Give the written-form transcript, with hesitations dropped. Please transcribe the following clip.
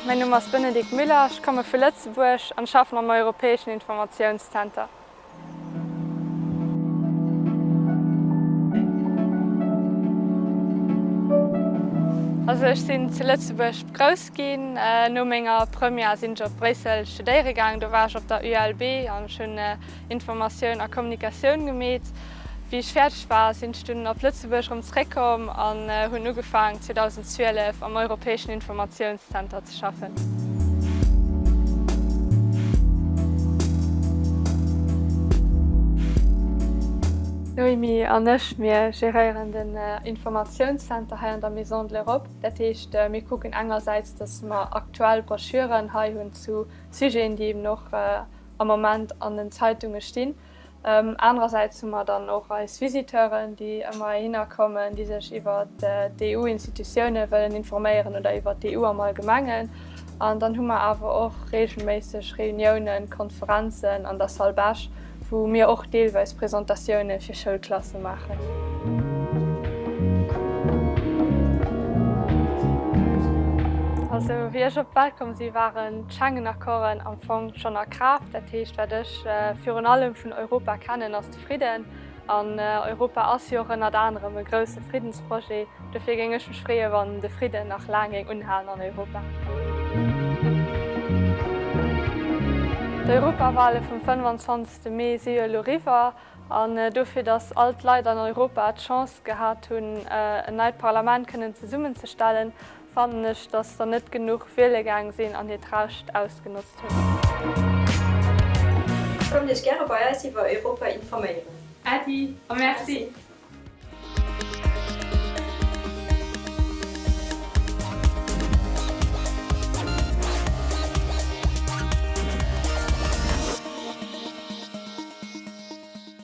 Mäin Numm ass Benedikt Müller, ech komme vu Lëtzebuerg an schaffen am Europäeschen Informatiounszenter. Also ech sinn zu Lëtzebuerg grouss ginn. No menger Première sinn ech op Bréissel studéiere gaang. Do war ech op der ULB an ech hunn Informatioun a Kommunikatioun gemeet. Wéi ech fäerdeg war, sinn ech dunn op Lëtzebuerg erëm zréckkomm an hunn ugefaang 2012 am Europäeschen Informatiounszenter ze schaffen. D'Noémie an ech, mir geréieren den Informatiounscenter hei an der Maison de l'Europe. Dat heescht, mir kucken engersäits, dass mer aktuell Broschüren hei hunn zu Sujeten, déi eben och am Moment an den Zeitunge stinn. Anerersäits hu mer dann och eis Visiteuren, déi ëmmer heihinner kommen, déi sech iwwer d'EU-Institutioune wëllen informéieren oder iwwer d'EU am Allgemengen. An dann hu mer awer och reegelméisseg Reuniounen, Konferenzen an der Salle Bech, wou mir och deelweis Presentatioune fir Schoulklasse maachen. Also wéi ech op d'Welt komm si waren d'Schengen-Accorden am Fong schonn a Kraaft. Dat heescht, wat ech virun allem vun Europa kennen, ass de Fridden. An Europa ass jo och ënnert anerem e grousse Friddensprojet. Dofir géing ech mech freeën, wann de Fridden nach laang géing unhalen an Europa. D'Europawale vum 25. Mee si jo elo eriwwer. An dofir, datt all d'Leit an Europa d'Chance gehat hunn, en neit Parlament kënnen zesummenzestellen, fannen ech, datt der net genuch wiele gaang sinn an hiert Recht ausgenotzt hunn. Kommt Iech gäre bei eis iwwer Europa informéieren. Äddi a Merci!